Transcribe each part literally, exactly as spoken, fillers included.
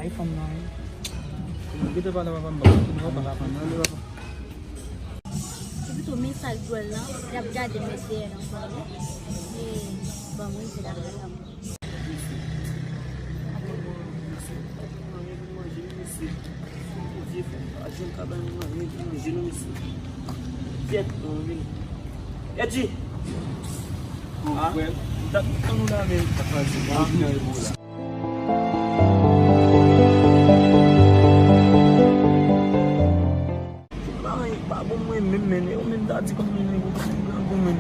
E fanm nan, wi. Mwen gentan pale papa m, papa m, papa m, papa m. Se pito mesaj dwòl lan, y ap gade mèt dèyè l ankò, wi. E, bon, mwen se la. Edji! Ah, frè m, m t ap tann ou la menm. Bagay pa bon mwen menm, men ou menm ta di konbyen nèg ou pran pou mwen.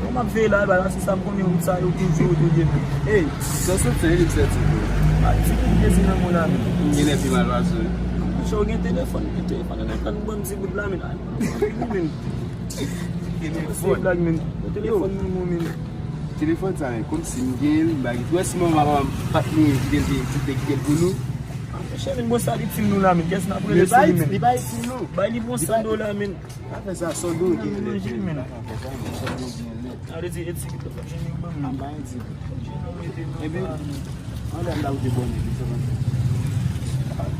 Bon, m ap veye la, ba la, se sa m konnen, wout sa yo toujou, toujou, men. Ey, sa sot se li, se ti tou. A, ti tou plezi nan moun la, men. M gen lè pi mal pase. Monchè, ou gen telefòn, men telefòn nan nan bon ti bout la, men. Men. Telefòn. Se blag, men. Telefòn nan mwen, men. Telefòn sa, men, kòmsi m gen l, m pa gen. Ou wè si manman papa m pa t mouri, kite l, kite l, kite l pou nou. Ah, monchè, men, bon, sa li itil nou la, men. Kès n ap rele sou li, men? Li pa itil nou. Bay li bon san dola, men. Pa fè sa, san dola gen lè. Manje, men. Pa fè sa, men, san dola gen lè. A, vle di, eti ki te fè jen yo ban m. An ba eti. Epi, an dam la ou te bon, li se konsa.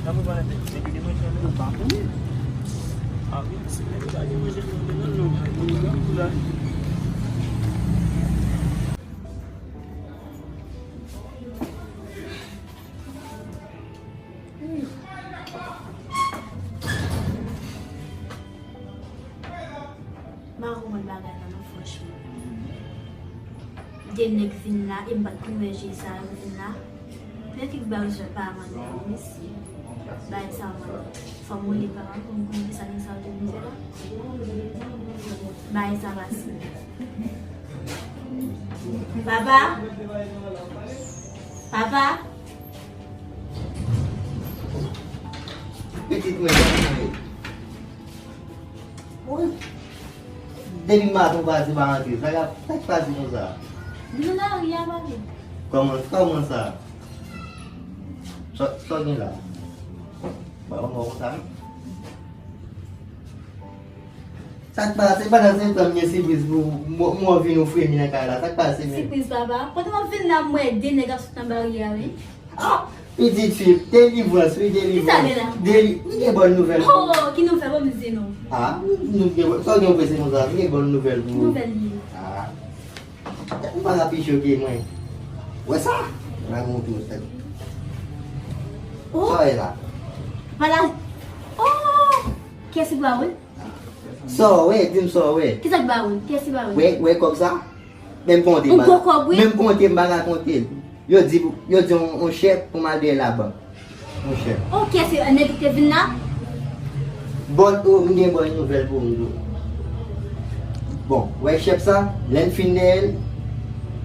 Nan mwen pa nan te, te ki te manje, men. Ou pa konnen. A, wi, se men li pa gen manje, men, men, non, non. Mwen, mwen, mwen, la. M pa konprann bagay la non, franchman. De nèg vin la, e m pa t konn wè je sa yo vin la. Nèg ki ba yo sòt pa mande pou mesye. Bagay sa yo mande. Fò m rele papa m pou m konn kisa nèg sa yo te vin fè la. Bagay sa pase. Papa? Papa? Pitit mwen, jan mwen ye. Wi. Depi maten w pase pa rantre. Sa k ap, sa k pase konsa? Vin nan lari a, papi. Kòman, kòman sa? Sa, sa w gen la? Ba w mò konsa, wi. Sa k pase? Pandan se tan m gen sipriz pou mwen, mwen vin ofri m nan kay la. Sa k pase menm? Sipriz, papa? Pandan w ap vin la, m wè de nèg ap sot nan baryè a, wi. Ah! Pitit fi, delivrans, wi, delivrans. Ki sa gen la? Deli-, m gen bòn nouvèl pou ou. Oh, ki nouvèl? Ban m di non. Ah, nou gen, sa w gen prese konsa? M gen bòn nouvèl pou ou. Ki nouvèl li ye? Ah. Ou pa ka pi choke mwen. Wè sa? Mwen gon tou tèt. Oh. Sa w wè la? Mala-, oh! Kiyès ki ba ou l? Sa w wè, di m sa w wè. Kisa k ba ou l? Kiyès ki ba ou l? Wè, wè kòb sa? Men m konte, yon gwo kòb, wi. Men m konte, m pa ka konte l. Yo di, yo di yon, yon chèk pou m al dèyè labank. Yon chèk. Ok, se nèg ki te vin la? Bon, oh, m gen bon nouvèl pou ou, m di w. Bon, wè chèk sa, lè n fin dèyè l,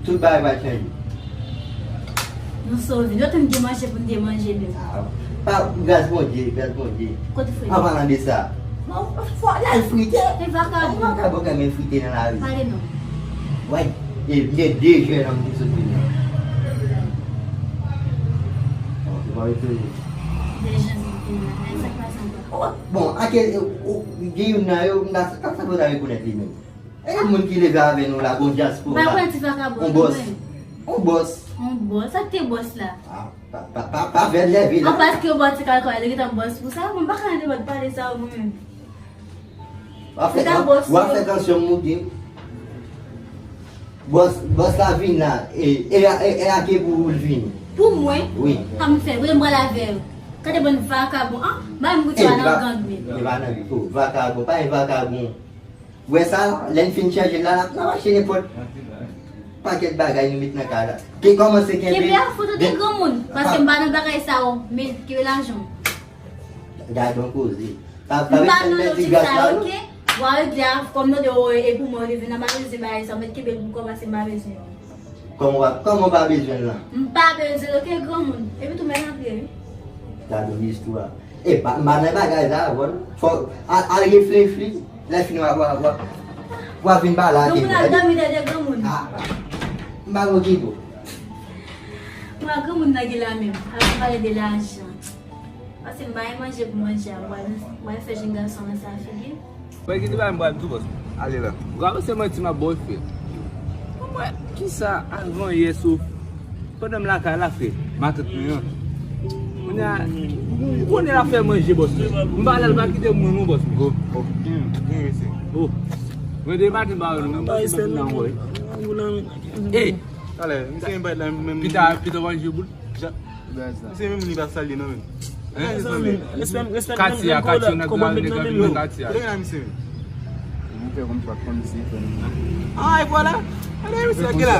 tout bagay va chanje. Nou sove. Nou te gen manje pou n te manje menm. Ah, pa, gras Bondye, gras Bondye. Kote frè? An palan de sa, bon, fò l al frite. E vakabon. Vakabon k ap vin frite nan lari. Pale non. Wè, e gen de jèn òm ki sot vin nan. Bon, se pa etone. De jèn ki vin nan. E sa k pase ankò? Oh, bon, ake, e, o, gen youn nan yo, m ta, sa, sa pou ta rekonèt li menm. E moun ki leve avè nou la, bon dyaspora. M pa kwè ti vakabon. On bòs. Mwen. On bòs. On bòs. Sa k te bòs la? Ah, pa, pa, pa, pa fè lève la. An paske yo ba w ti kalkòl, li gentan bòs pou sa. Mwen pa ka nan debat pale sa yo, mwen menm. W ap fè, w ap fè tansyon m monte. Bòs, bòs la vin la, e, e, e, e ake pou ou l vini. Pou mwen? Wi. Sa m fè, vre m pral avè w. Gade bann vakabon, an? Ba m goute nan gang menm. E pa nan gang, vakabon, pa gen vakabon. Wè sa, lè n fin chanje la, n ap, n ap achte nenpòt pakèt bagay nou met nan kay la. Te kòmanse kenbe. Kenbe a fout ou te granmoun, paske m pa nan bagay sa yo, men kenbe lajan w. Gade yon koze. Pa, pa bezwen pèdi gras la, non. M pa nan lojik sa yo, oke? W a regle a, kòm nou de, e pou mwen, li vin nan, m pa bezwen bagay sa yo, met kenbe l pou kò, paske m pa bezwen yo. Kòman w pa, kòman w pa bezwen l lan? M pa bezwen l, oke, granmoun. Epi tou, men antre, wi. Gade yon istwa. E pa, m pa nan bagay sa, bon. Fò, al, al reflechi. Lè fini, w a, w a, w a, w a vin pale ak li. Granmoun ap dòmi dèyè granmoun. Ah, m pa okipe w. Mwen ak granmoun nan gen la menm. Ap pale de lajan. Pase m pa gen manje pou manje a. Mwen, mwen fè jèn gason nan sa figi. Mwen ki te ba m pral tou bòs. Ale la. Ou ka panse manti m ap ba w frè. Mwen, kisa avan yè sou pandan m lakay la frè. Matant mwen an. Ou konnen l ap fè manje, bòs mwen. M pa la, l pa kite m non, bòs mwen. Oh, oh. Mwen de maten m pa wè nou. Mwen pa nan wè. Ey! Talè, misye menm pa la menm. Pita, pita manje boul. Misye menm li pa salye non menm. Hein? Respè, respè, Katia, Katia, nèg la, nèg la, Katia. Kote gen la misye menm? Mwen fè konn pa konn se fè nou. Ah, e vwala. Ale misye ki la.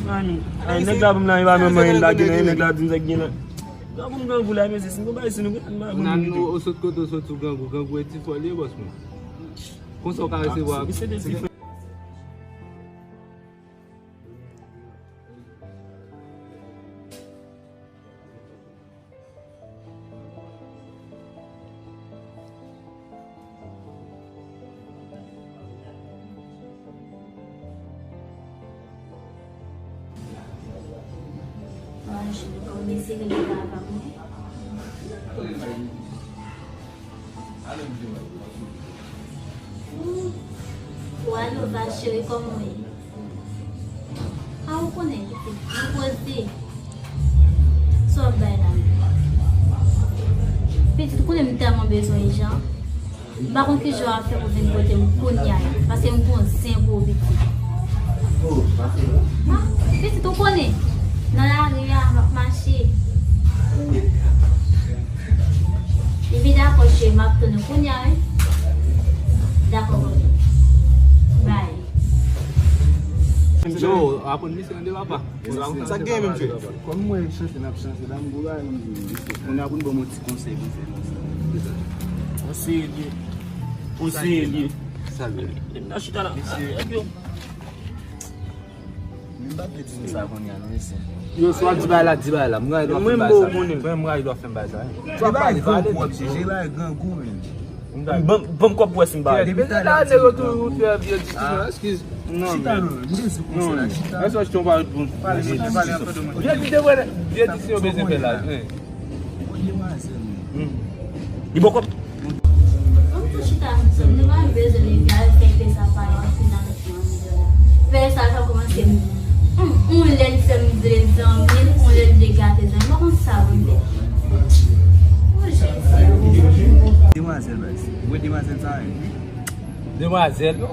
Mami, nèg la pou m nan, e pa menm mwen lage nan, nèg la di m sa k gen la. Grangou m grangou la, mesye, si m konn bagay si nou, m pa konn. Nan nou, ou sot kote, ou sot sou grangou, grangou e ti fò li ye, bòs mwen. Konsa w ka resevwa. Misye de ti fò. Manje, kòm mesye rele papa mwen. Ou alo va cheri, kòman w ye? A, ou konnen pitit, mwen poze. Sa w ap bay la menm? Pitit, ou konnen m tèlman bezwen Jean. M pa konn kijan w ap fè pou vin kote m kounye a la, paske m gon zen pou ou, pitit. A, pitit, ou konnen, nan lari a, m ap mache. Epi dakò, cheri, m ap tann ou kounye a, wi. Dakò, bòbòt. Bye. Yo, aprann misye tande papa. Sa k gen menm, cheri? Kòm mwen chanse, n ap chanse la, m gwo bagay, m di, mesye, kounye a pou n ban m yon ti konsèy pou fè konsa. Konsèy li ye. Konsèy li ye. Sa l ye? N a chita la. Mesye. Men m pa vle di nou sa kounye a non, mesye. Yo, si w ap di bagay la, di bagay la. Mwen, mwen, m bo konnen. Mwen, mwen, fè m bagay sa. Ou ap pale, pale. Bagay grangou, men. Ban m kòb pou wè si m ba. Depi talè a, nèg yo toujou fè vye diskisyon, eskiz. Non, chita non, m dezi konsèy la, chita. Èske w pa bon? Pale, pale antre de mwen. Vye diskisyon, vye diskisyon bezwen fè la. Li bòkò. Ban m tou chita ansanm, nou pa bezwen leve al fè pè sa pale nan final. Pè sa, sa kòmanse m, hmm, yon lè l fè m vle zanmi l, yon lè l vle gate zanmi l. Mwen konn sa pou m fè. Oh, Jezi. Demwazèl, baz. Ou wè demwazèl sa, wi. Demwazèl. Yo.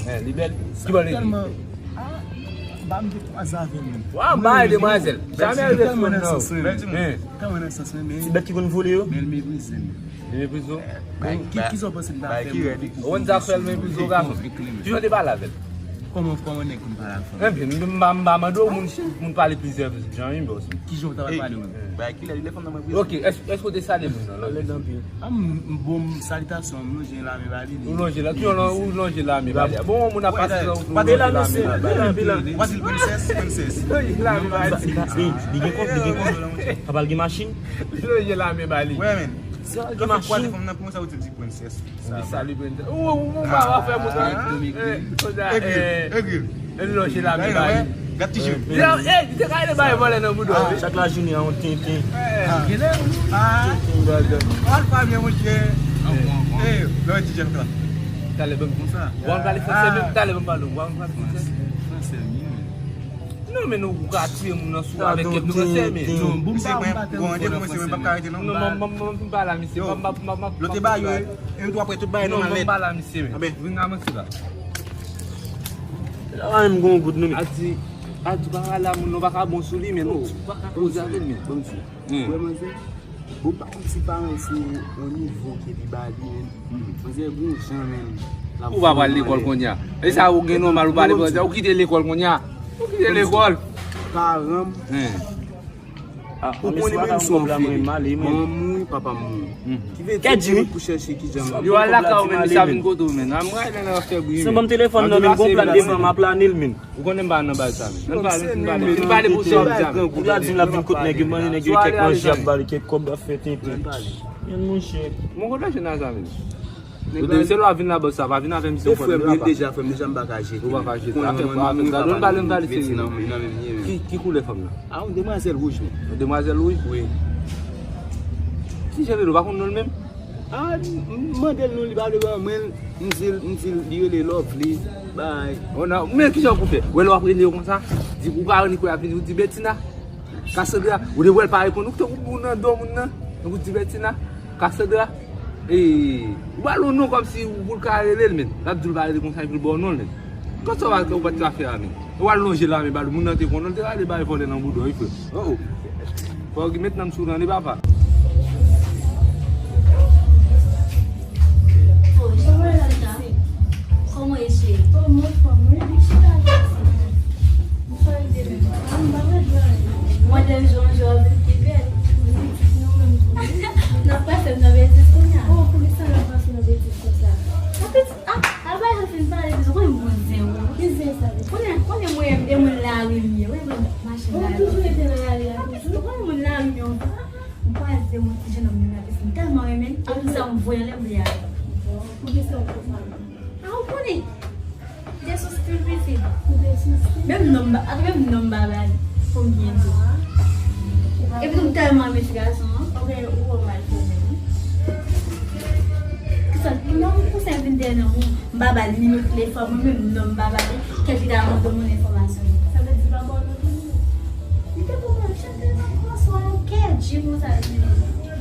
Eh, li bèl. Ki bò li ye? Tèlman. Ah, ba m de twa zave, men. Wa, bay demwazèl. Jamè rive sou mwen, non. Bèl timoun. Tèlman nan sans mwen, men. Ti bèt ki konn vole yo. Men l meprize m. Li meprize w? Ki, ki sa w panse m ta fè pou li? Ou konn sa k fè l meprize w, gason? Kijan w te pale avè l? Kòman, kòman nèg konn pale avè fanm? Ebyen, m, m, m pa mande w, moun, moun pale plizyè jan, wi, bòs. Kijan w ta pral pale, menm? Bay kilè li lè fanm nan meprize. Ok, èske, èske w te salye moun nan? Alèz anpil. A, m, m, bon, salitasyon, m lonje lame ba li. Ou lonje la, ki yon lon-, ou lonje lame ba li. Bon, yon moun ap pase la, ou lonje lame ba li. Pile la, mesye. Pase l, princess, princess. Lonje lame ba li. Li gen kòb, li gen kòb. Papa l gen machin. Lonje lame ba li. Wè, men. Sa gen machin. Lè fè kwazè fanm nan, pou sa ou te di princess. Li salye princess. Ou, ou, ou pa fè moun sa. Egri, egri. Li lonje lame ba li. Gad ti je. Yo, ey, li te ka rele bay vòlè nan bouda w, wi. Chak lajounen a yon tenten. Genlè, ah. Tenten, gaga. Al pa byen, monchè. Ey, lè ti jèn la. Talè ban m konsa. W ap pale fransè menm, talè ban m pale. W ap pale fransè. Fransè, wi. Non, men nou ka tiye moun nan sou avèk kèk fransè, men. Non, bon, m pa, m pa tèlman fò nan fransè, men. Non, m, m, m, m pa la, misye. M, m, m, m, m, lòt te ba yo, e yo tou apre tout bagay nòmal nèt. Non, m pa la, misye, men. Vin nan manti la. La pa menm gon gout non, men. Adi, Adi pa pale a moun non, pa ka bon sou li, men non. Pa ka koze avè l, men. Ban m di. Ou wè manzè? Bon, pa konn si paran se yon nivo ke li ba li, men. Manzè gon jan, men. Ou pa pral lekòl kounye a. E sa ou gen nòmal ou pa lekòl, ou kite lekòl kounye a. Ou kite lekòl. Paran m. Ah, ou konnen menm si w ap viv, manman m mouri, papa m mouri. Ki vle di ou pou chèche ki jan. Yo al lakay ou, men misye ap vin kote w, men. An mwen nan fè bri, men. Ban m telefòn nan, men gon plan devan m ap plane l, men. Ou konnen m pa nan bagay sa, men. Ann pale, ann pale, ann pale pou sa w ap di a, men. Ou la di m l ap vin kot nèg yo, mande nèg yo kèk manje, ap ba li kèk kòb, ap fè tenten. Men monchè. Mwen konn lè jèn nan sa, men. Ou te se lwa vin la bòs sa, pa vin avè misye. E frè m, li deja frè m, deja m pa ka jete. Ou pa ka jete. Afè pa avè m, gade, ann pale, ann pale serye. Ki, ki koulè fanm nan? A, yon demwazèl wouj, men. Yon demwazèl wouj? Wi. Ki jan li rele, ou pa konn non l menm? A, m, m mande l non, li pa vle ban mwen l, m di l, m di l, li rele Lovely, bay. Oh non, men ki jan pou fè? Ou wè lè w ap rele yo konsa, di ou ka annik wè ap vini, ou di Betina. Cassandra, ou te wè l pa reponn ou, ou te ou nan do moun nan, tankou Divertina. Cassandra, e, ou ba l yon non kòmsi ou pou l ka rele l, men. L ap di w l pa rele konsa, epi l ba w non l, men. Kòman sa w pa, ou pa t ka fè a, men? Ou al lonje lame ba l, moun nan te konnen l te rale bay vòlè nan bouda w, wi, frè. Oh, oh. Fò w met nan m sou tande, papa. Oh, Jessica. Kòman e, cheri? Oh, mwen fò, mwen chita la. Mwen fò ede menm. Ah, m pa wè dlo a. Mwen de jou an jou avèk pi bèl. Mwen pitit nou menm tou. N ap pase nan betiz kounye a. Oh, poukisa n ap pase nan betiz konsa? Mwen pitit, ah, al bay yo fin pale, pitit, ou konnen m gon zen, wi. Ki zen sa, pitit? Konnen, konnen mwen, e moun lari m ye, wi, mwen machin lari. Ou toujou rete nan lari a, toujou? Ou konnen moun lari m ye, wi. M kwaze yon ti jennonm nan lapisin, m tèlman renmen l, apre sa m voye anlè m vle ale. Bon, poukisa w fè sa menm? A, ou konnen. Li te sou stil pitit. Li te sou stil? Menm non m pa, ata menm non m pa ba li. Pou m byen di w. Epi tou m tèlman renmen ti gason an. Oubyen ou wè w mal fè menm? Kisa, non, pou sa vin dèyè non m, m pa ba li nimewo telefòn mwen, menm non m pa ba li, kèt li ta mande moun enfòmasyon. Sa vle di li pa ba w non tou? Li te pou mwen chante nan konswa, Kedji pou sa vini.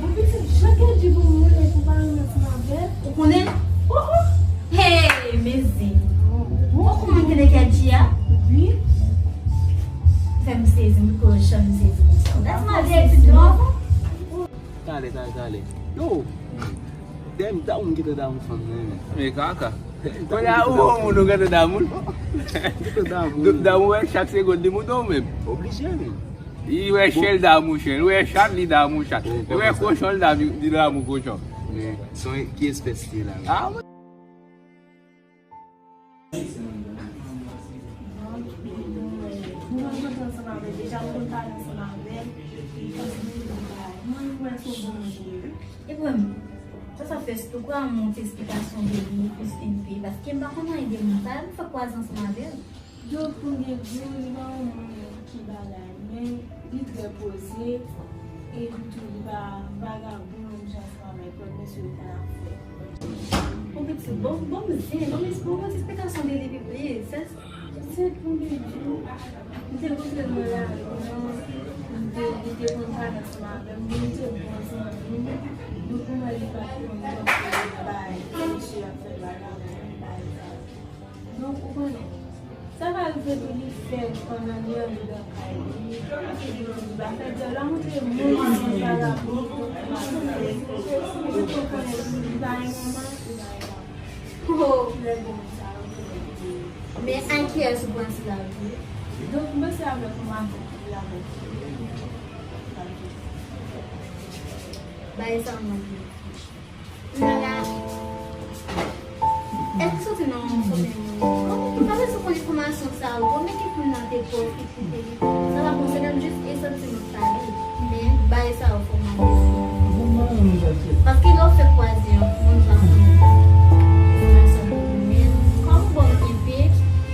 Bon, pitit, jan Kedji pou mwen, e pou pa renmen ansanm avè l. Ou konnen? Oh, oh. Hey, mezi. Oh, oh. Ou konn moun ki rele Kedji a? Wi. Fè m sezi, m pi janm sezi konsa. That's my baby, love. Talè, talè, talè. Yo! Dèyè m damou, m gentan damou fanm nan, men. Men kaka. Kounye a, ou bon moun, ou gentan damou l. M gentan damou. Damou, wè, chak segonn, li mouton menm. Oblije, men. Li wè chen, l damou chen. Li wè chat, li damou chat. Li wè kochon, li damou, li damou kochon. Men, se yon, ki espès li ye la, men? Ah, Bon, nou konn chante ansanm avè l deja, nou konn pale ansanm avè l, li konn di nou tout bagay. Mwen, mwen, se yon bon moun li ye, wi. E mwen, sa, sa fè, sitou kwa, mwen, yon ti esplikasyon de li, plis enpe, paske m pa konn anyen de moun sa, m fèk kwaze ansanm avè l. Donk, pou m byen di w, li pa yon moun ki bagay, men li trè poze, epi tou, li pa vagabon, menm jan ansanm avèk lòt mesye yo konn ap fè. Yon pitit, bon, bon, m zen, bon, m, bon, bon, ti esplikasyon de li pi plis. Se, se pou m te di w, m te rantre nan lari an, m te, li te konn pale ansanm avè m, li te bon zanmi m, nou konn wè li pa t konn tankou bay, mesye ap fè bagay, bay sa. Donk, ou konnen, sa ka rive tou li fè l pandan li andedan kay li, li pa fè dyòl la montre moun ki vagabon, li te konnen tou li pa gen manman, li pa gen papa. Oh! Lè bon sa yo te mete. Men ak kiyès ou pral sou lavi? Donk, mwen se avèk yon madanm ki vle avèk li. Bagay sa mwen vle. Nala, èske soti nan yon fanmi moun? Ou pa bezwen konn enfòmasyon sa yo. Bon, men kèk moun nan te pòv, ki kite li. Sa pa konsène m, jis e santi m ap pale. Men, bagay sa yo fò m ap bezwen. Paske lè w fè kwaze yon moun, ou pa konnen enfòmasyon pou ou menm. Kòm ou bon enpe,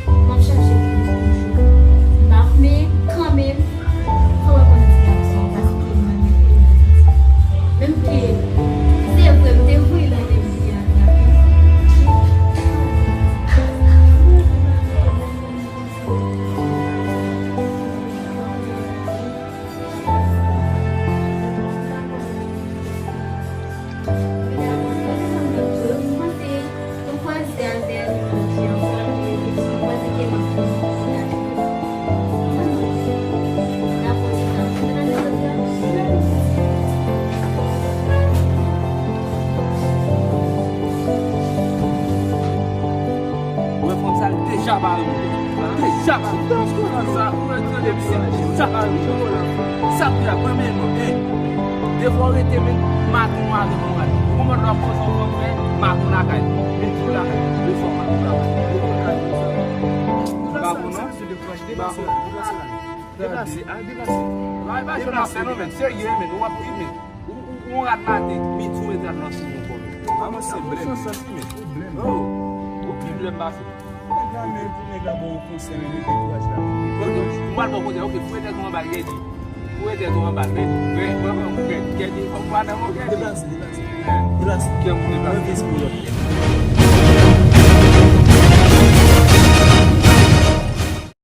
m ap chache pou ou toujou. M pa, men kanmenm, fò mwen konn ti gason, paske mwen menm, menm ke se vre, m te voye l nan depi a. Ou wè fanm sa, l deja pa renmen w. Deja pa renmen w. Ou wè tande m, deja pa renmen w. Sa pou y ap renmen non, e. Defwa w rete, men maten w avè m anba. Ou konprann lè w ap koze yon fanm, men maten w lakay li, midi w lakay li, le swa maten w lakay li. Ou konprann sa? Ou pa bon non. Deplase, deplase, deplase. Deplase, al deplase. Bay pa jan ap fè non, men serye, men w ap ri, men. Ou, ou, ou rat maten, midi w met rat nan chini ankò, men. Avanse, blèm. Ou pi blèm pase. Nèg la, men pou nèg la ba w konsèy, men dekouraje la. Ok, m pral ba w konsèy. Ok, foure tèt ou anba, Kèdi. Foure tèt ou anba, men, men, men, men, Kèdi, fò m pa nan mwen, Kèdi. Deplase, deplase. Deplase. Kè m deplase. Mwen vye espri lòt.